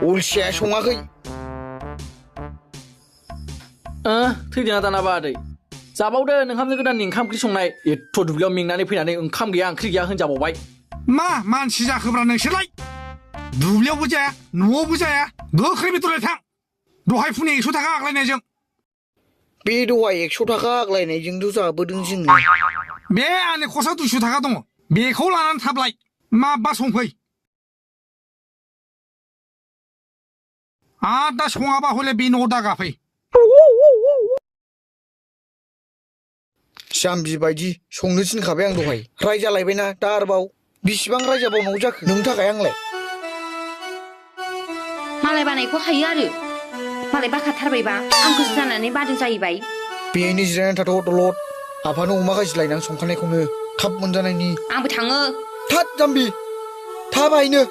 अलसिया सङाखै थैदोंना दाना बादै जाबावदो नोंहामजो गोदाननि ओंखाम ओंख्रि संनाय एथ' दुब्लियाव मेंनानै फैनानै ओंखाम गैया ओंख्रि गैया होनजाबावबाय मा मानसि जाखोब्रा नोंसोरलाय दुब्लियावबो जाया न'आवबो जाया गोख्रै बेदरलाय थां दहाय फुंनि 100 थाखा आग्लायनायजों बे दहाय 100 थाखा आग्लायनायजोंथ' जाबोदों जोङो बे आंनि खरसा 200 थाखा दङ बेखौ लानानै थाबलाय माबा संफै आर दा सङाबा हले बे न'आव दागाफै जाम्बि बायदि संनो थिनखाबाय आं दहाय रायजालायबायना दा आरोबाव बिसिबां रायजाबावनांगौ जाखो नोंनि थाखाय आंलाय मालाय बानायखौ हायो आरो मालाय बाखाथारबायबा आं गोसो जानानै बादो जाहैबाय बेनो जिरायनानै थाथ' दलद आफानो अमा गाज्रि लायनानै संखानायखौनो थाब मोनजानायनि आंबो थाङो थाद जाम्बि थाबायनो